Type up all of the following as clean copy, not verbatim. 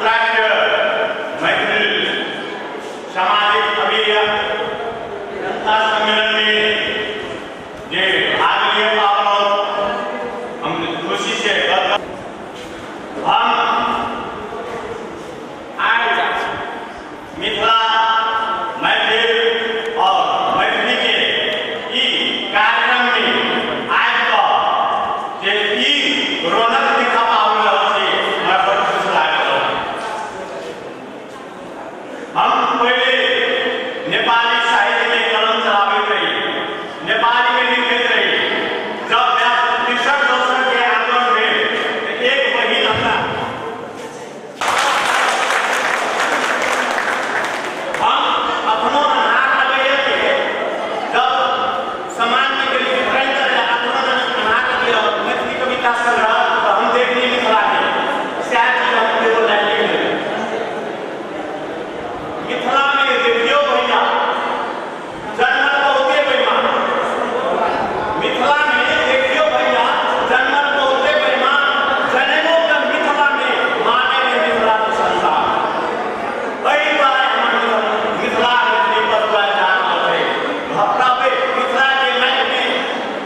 अंतर्राष्ट्रीय मैथिल सामाजिक अभियंता सम्मेलन में जे भाग लिए पावलहुँ, हम खुशी से हम आइ मिथिला मैथिल और मैथिली के ई कार्यक्रम में आबि कऽ जे ई रौनक देखा पाबि रहल छी, हमरा बड़ खुश लागि रहल। हम पहिले नेपाली साहित्य में कलम चलाबैत रही, नेपाली में लिखैत रही। जब 63-64 के आंदोलन भेल तऽ एक बहिन हमरा हम अपनो अन्हार लगैया के जब समाज में गेली वितरण करे अपनो अन्हार लगैया मैथिली कविता संग्रह तऽ हम देखली मिथिला के सएह चीज हम केवल लाइन लिख लेली। मिथिला में देखियो भैया जन्मल बहुते बेईमान, मिथिला में देखियो भैया जन्मल बहुते बेईमान, जनेमो के मिथिला में माने ने मिथिला के संसार। एहि दुआरे हमर मिथिला मैथिली पछुआयल जा रहल छै। घबराबै मिथिला के माटि में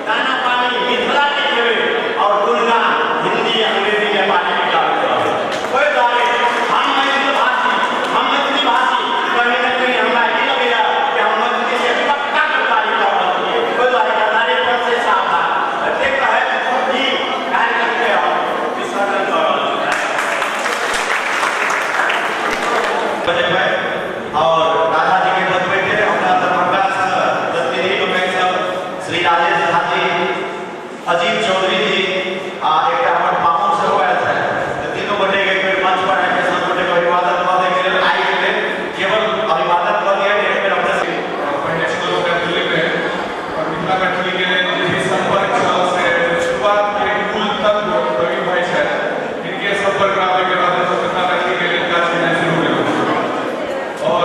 दाना पानी मिथिला के खेबै और गुणगान हिंदी अंग्रेजी नेपाली में गाबैत रहबै। ओहि दुआरे हम मैथिली भाषी, हम मैथिली भाषी कहीं न कहीं हमरा ई लगैया कि हम मैथिली से पक्का गद्दारी कऽ रहल छी। ओहि दुआरे गद्दारीपन से सावधान। एतेक कहैत ई कार्यक्रम के हम विसर्जन कऽ रहल छी। बजेबै और राधा जी के बजबै के हमरा दरभंगा से प्रतिनिधि लोकनि सब श्री राजेश झा जी, अजीत चौधरी जी आ एकटा हमर पाहुन सेहो आयल छथि। तऽ तीनू गोटे के एक बेर मंच पर आबि कऽ सब गोटे के अभिवादन कऽ दै के लेल आबि गेलै। केवल अभिवादन कऽ दिअ एक बेर अपने सब। पहिने छलहुँ मैथिलीमे और मिथिला मैथिली के लेल जे भी संपर्क छल से शुरुआत के मूल तत्व प्रवीण भाई छथि, हिनके संपर्क आबै के बाद हमसब मिथिला मैथिली के लेल काज केनाइ शुरू केलहुँ। और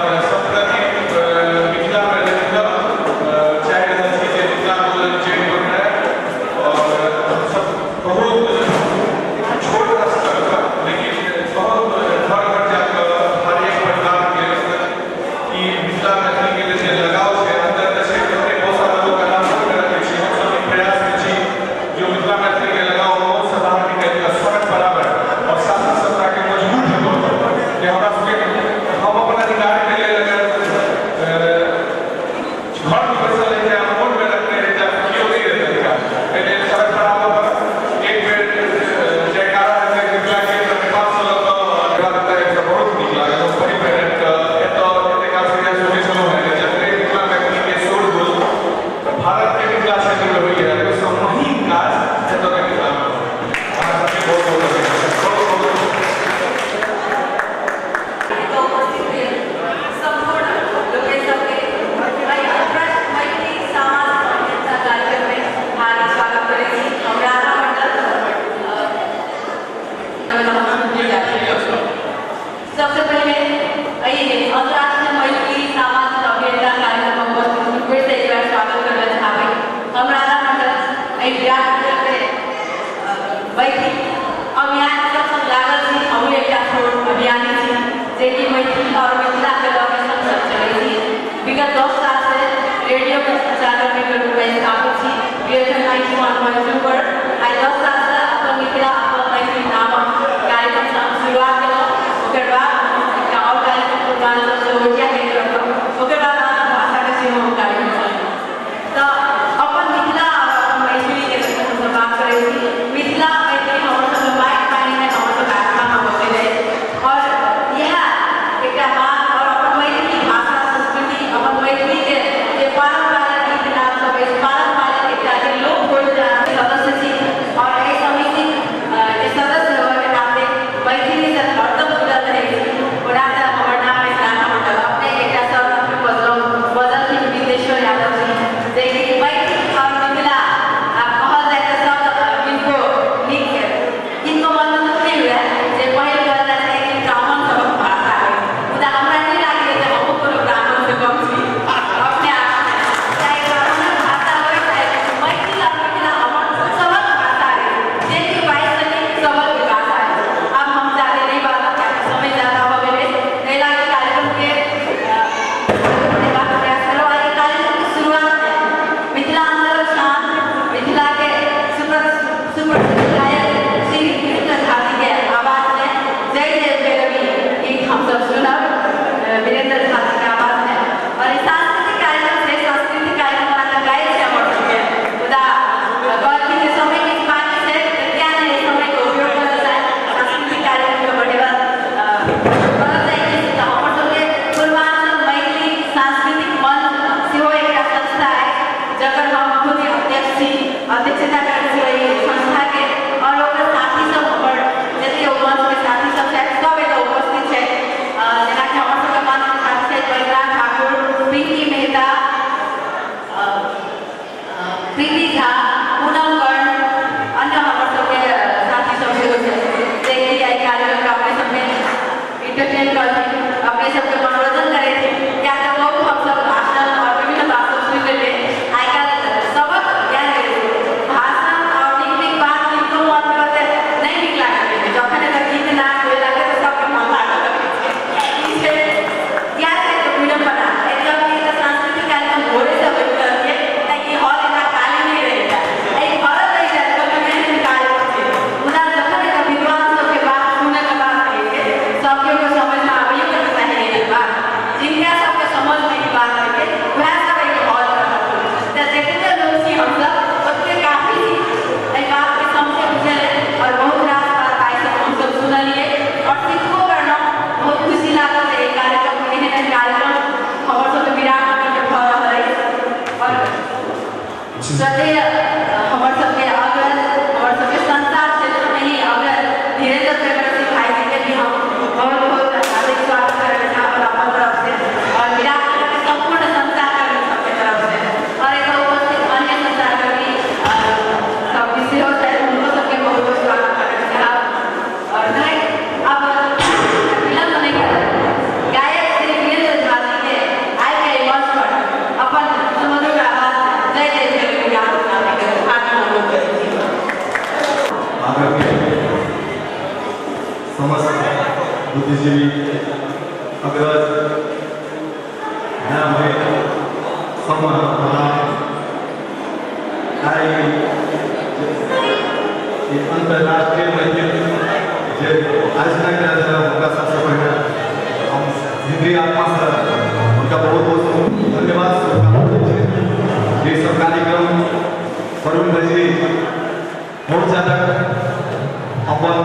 कहल जाइ छै तऽ हमर सबके पूर्वांचल मैथिली सांस्कृतिक मंच सेहो एकटा संस्था अछि जकर हम खुद अध्यक्ष छी, अध्यक्षता करै छी ओहि संस्थाके और ओकर साथी सब हमर जते ओ मंचके साथी सब छथि सब एतऽ उपस्थित छथि। जेनाकि हमर सबके मंचके साथी छथि बैद्यनाथ ठाकुर, पिंकी मेहता, प्रीति झा, पूनम कर्ण, अन्य हमर सबके साथी सब सेहो छथि जे कि एहि कार्यक्रमके अपने सबके इंटरटेन करथिन, अपने सबके मनोरंजन करैथिन। किया तऽ बहुत हमसब भाषण और विभिन्न बात सब सुनि लेलियै। आइ काल्हि सबक ज्ञान भाषण और नीक नीक बात किनको मनमे ओते नहि नीक लागैत रहै, जखन एतऽ गीत नाच हुए लागै तऽ सबके मन लागऽ लगै छै। ई छै किया छै तऽ विडम्बना। यद्यपि एतऽ सांस्कृतिक कार्यक्रम भोरेसँ होइत रहतियै तऽ ई हॉल एना खाली नहि रहि जाय, एहि भरल रहि जायत कखन एहन कार्यक्रम छै। मुदा जखन एतऽ विद्वान सबके बात सुनैके बात रहै छै सबके ओकर समझमे आबैयो के तऽ चाही एहन बात, जिनका सबके समझमे ई बात होइ छै वएह सब एहि हॉलमे रहथिन। तऽ जतेक लोक छी हमसब ओतेक काफी छी एहि बातके समझै बुझै लेल और बहुत रास बात आइ सब हमसब सुनलियै और सिखबो करलहुँ। बहुत खुशी लागल जे एहि कार्यक्रम एहन एहन कार्यक्रम हमर सबके विराटनगरमे भऽ रहल अछि। और श्रद्धेय हमर सबके अग्रज, हमर सबके संचार क्षेत्रमे ही अग्रज धीरेन्द्र प्रेमर्षि भाईजीके भी हम बहुत बहुत हार्दिक स्वागत करय चाहब अपन तरफ से और विराटनगरके सम्पूर्ण संचारकर्मी सबके तरफ से और एतऽ उपस्थित अन्य संचारकर्मी सब भी सेहो छथि, हुनको सबके बहुत बहुत स्वागत करय चाहब। और अब विलम्ब नहि करब, गायक श्री वीरेंद्र झा जी के आबि के एहि मंच पर अपन सुमधुर आवाज जय जय भैरवी गान सुनाबैके हार्दिक अनुरोध करै छी। आदरणीय समस्त बुद्धिजीवी अग्रज भाई समाज, आइ ई अंतर्राष्ट्रीय मैथिल जे आयोजना कयल छल हुनका सबसँ पहिने हम हिंदी आत्मासँ हुनका बहुत बहुत धन्यवाद शुभकामना दै छी। जे सब कार्यक्रम वरुण भाईजी बहुत ज़्यादा अपन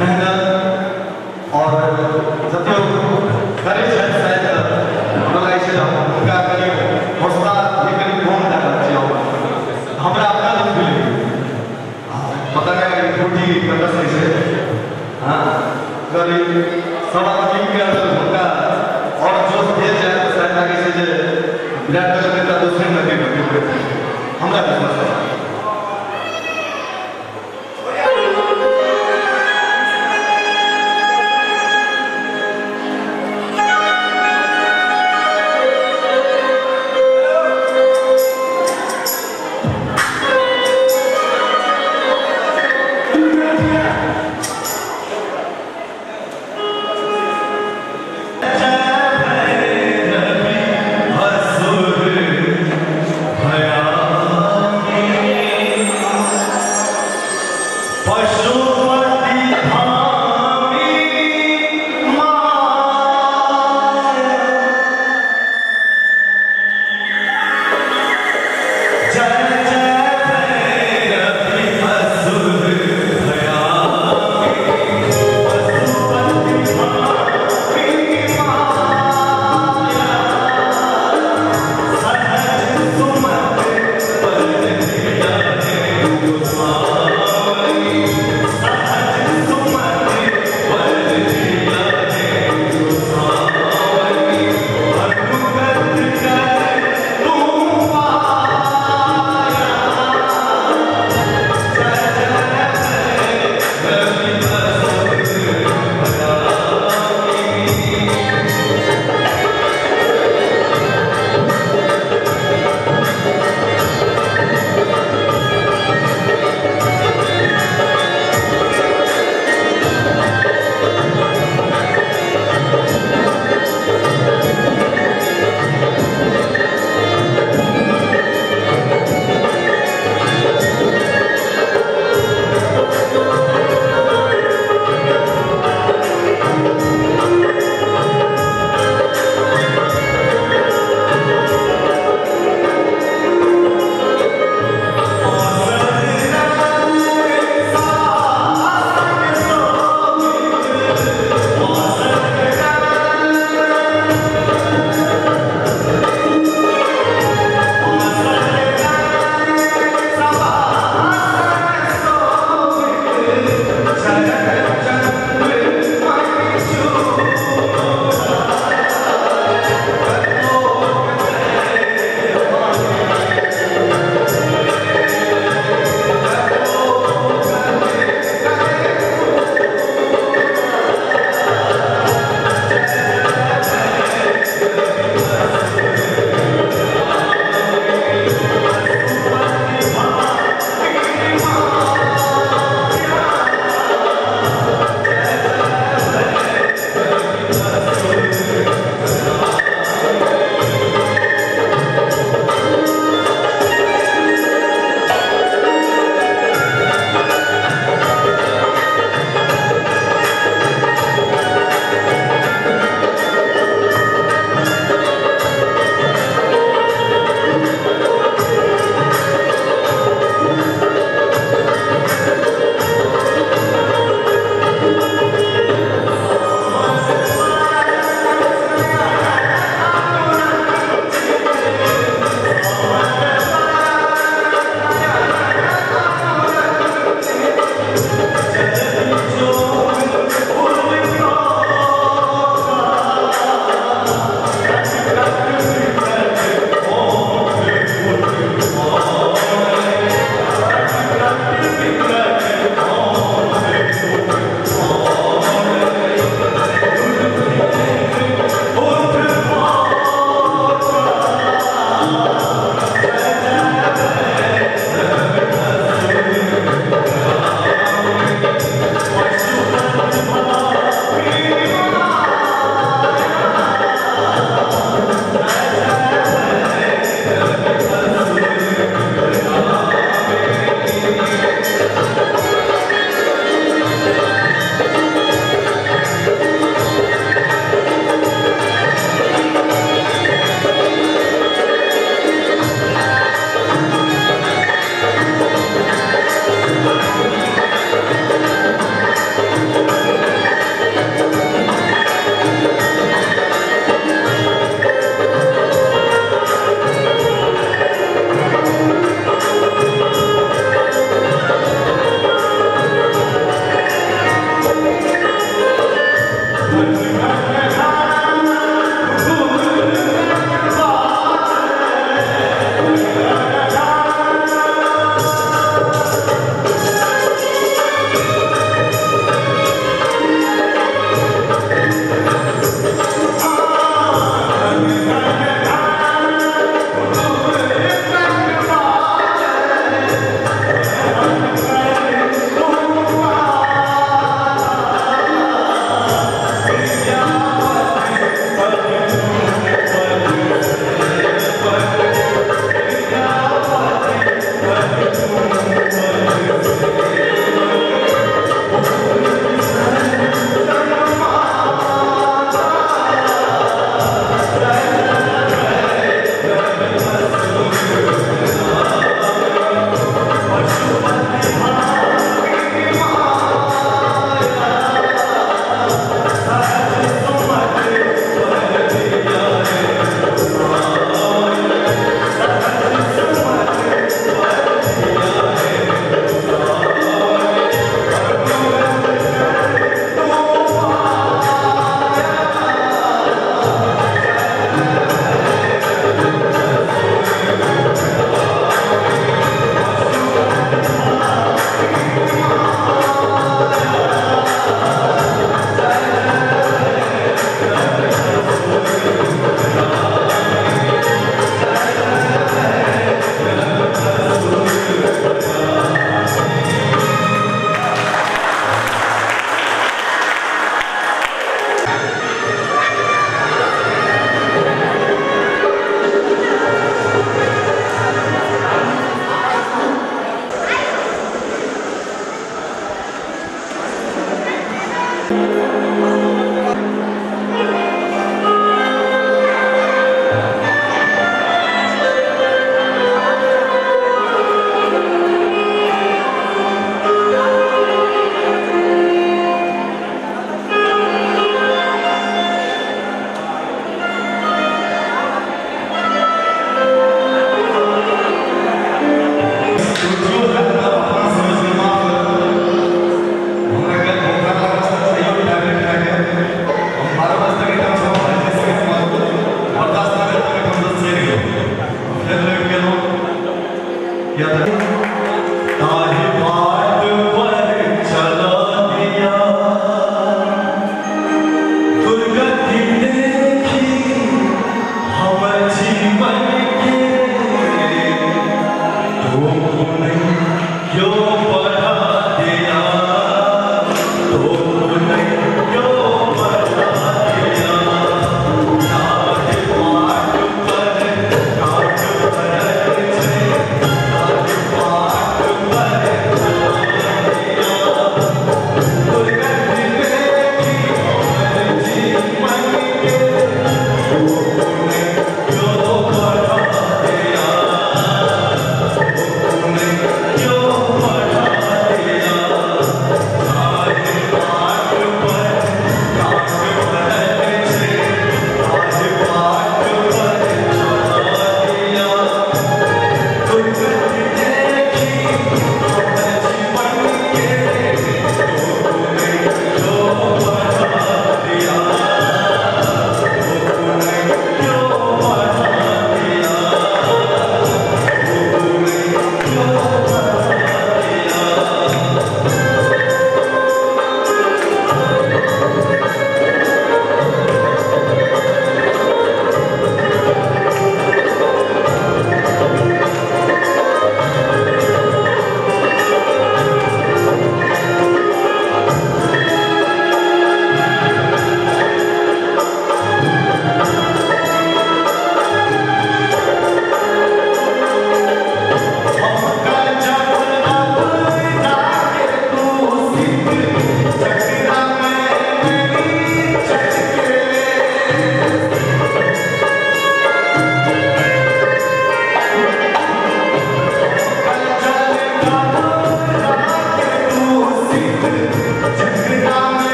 मेहनत और जते करै छथि शायद हमरा लागै छै हुनका कनि हौसला भी कनि कम दए रहल छी। हमरा अपना दुख भेलै, पता नहि त्रुटि कतऽ से छै। हाँ, करीब सब आदमीके अगर हुनका और जोश भेल जाय तऽ शायद लागै छै जे विराटनगर एकटा दोसरे नदी होइत हमरा विश्वास है। भैया।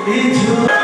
किशोर।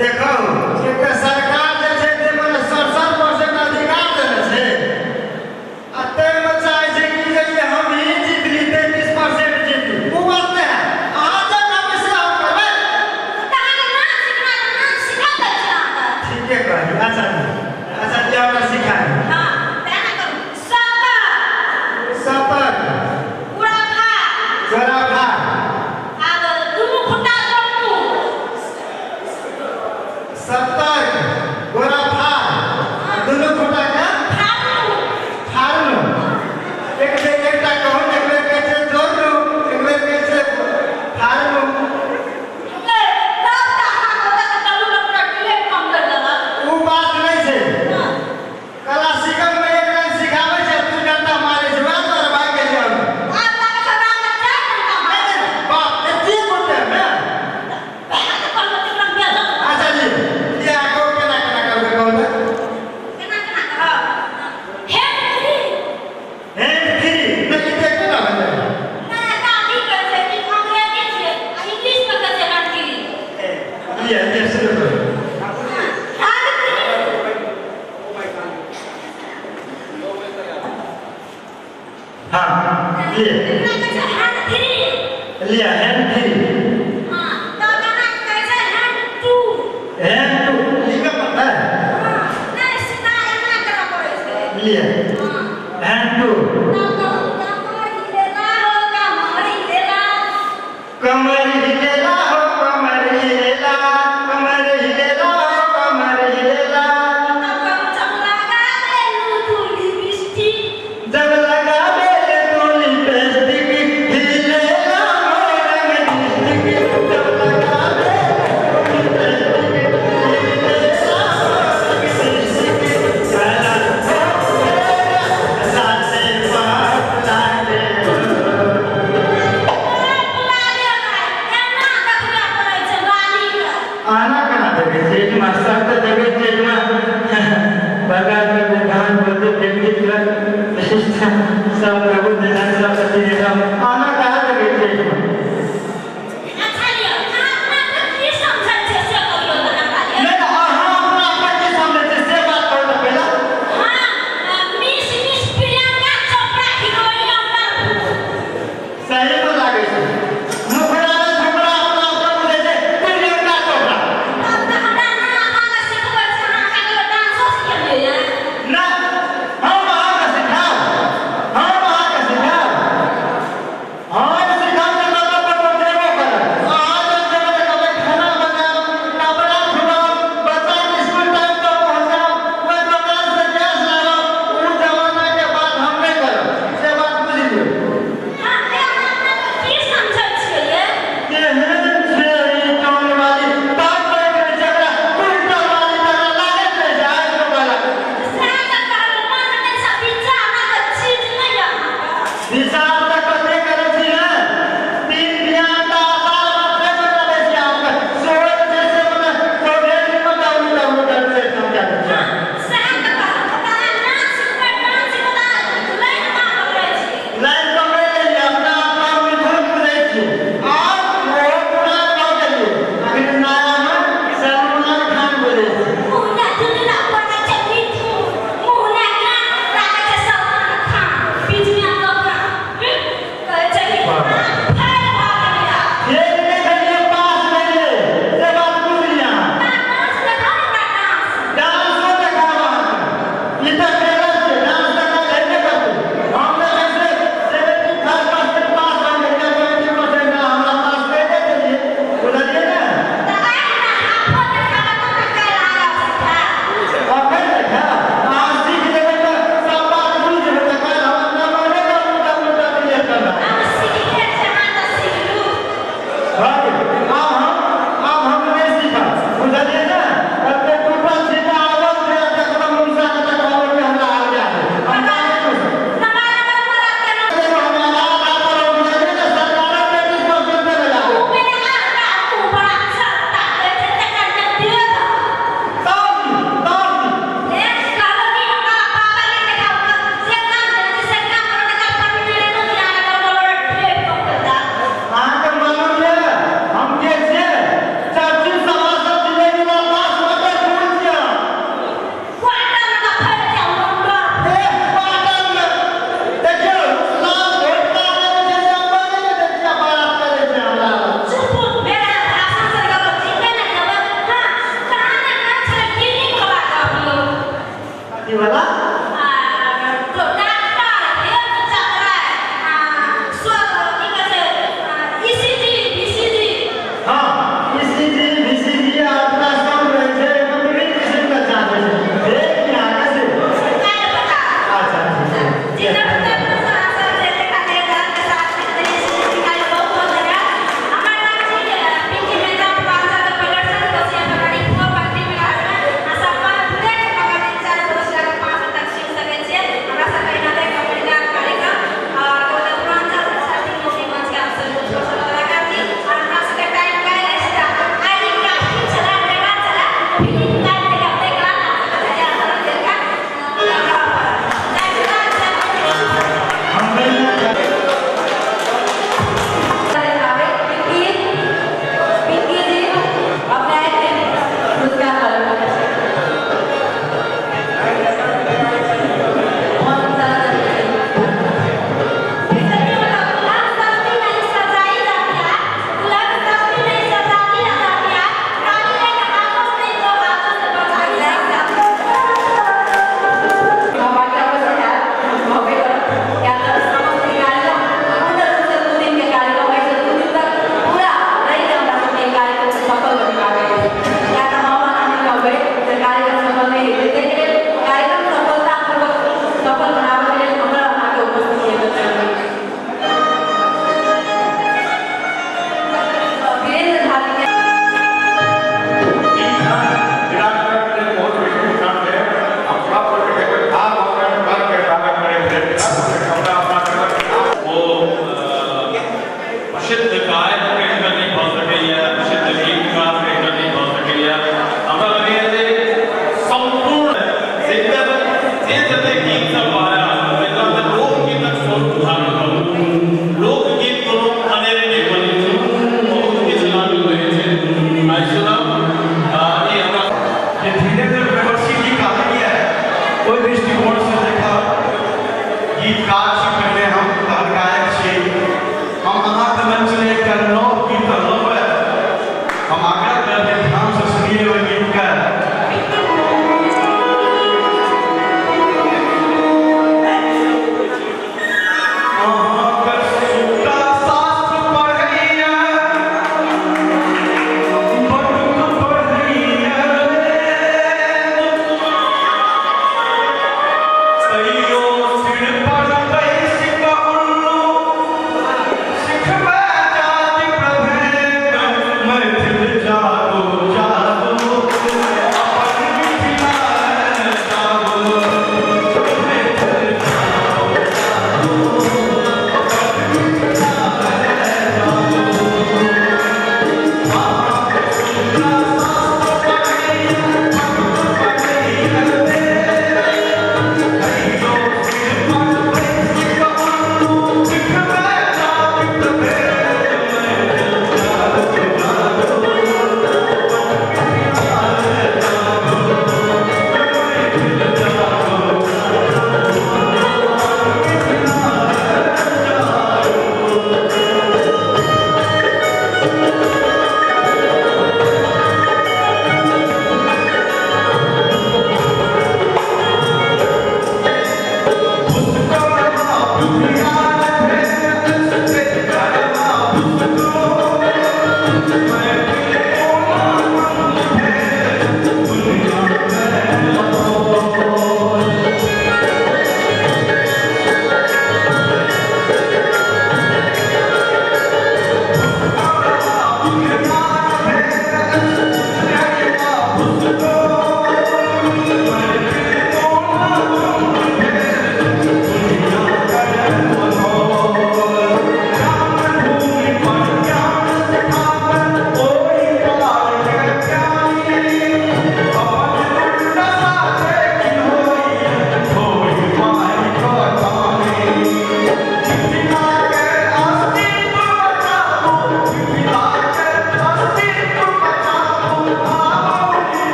देखो एक सरकार जे छै ते मने 67% अधिकार देने छै आ ते में चाहे छै कि जे हम ही जीत ली 33% जीत ली ओ बात नहि है। अहाँ जे कहबै से हम करबै। ठीके कहली। अच्छा जी, अच्छा जी हमरा सिखाय। सतक गोराफा सतक गोराफा दुनू खुटा के फाड़लू। एक बेर एकटा कहू, एक बेर कहै छै जोड़लू, एक बेर कहै छै फाड़लू। ओ बात नहि छै। क्लासिकल में एक लाइन सिखाबै छै 2 घंटा मारै छै, वएह तोहर भागि गेलियै हम। बाप एते गोटे मे। अच्छा जी, लिअ कहू केना केना करबै कहू तऽ। हैंड थ्री नहि ई तऽ केना भेलै? लिअ लिअ शुरू करू। हाँ लिअ लिअ हैंड थ्री हैंड टू लिखऽ पड़तै। लिअ हैंड टू कमर हिलेला हो कमर हिलेला कमर हिलेला हो कमर हिलेला। जब लगा बेले तू लिपस्टिक हिलेला मोरंग डिस्ट्रिक्ट। जब लगा बेले तू लिपस्टिक हिलेला मोरंग डिस्ट्रिक्ट। चला हो तेरा साथे पाप लागे। आना केना देखै छै एहिठमा सब तऽ देखै छै एहिठमा बगल में विधान बोलते दिल्ली सब प्रभु ध्यान सब अथी सब आना कहाँ देखै छै एहिठमा। नहि तऽ अहाँ अपना अपना की समझै छै से बात करू तऽ पहिला। सही में लागै छै मुखड़ा में झुमरा अपना अपना बुझै छै प्रियंका चोपड़ा। ना हम अहाँके सिखायब, हम अहाँके की वाला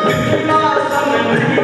मिथिला सन नहीं।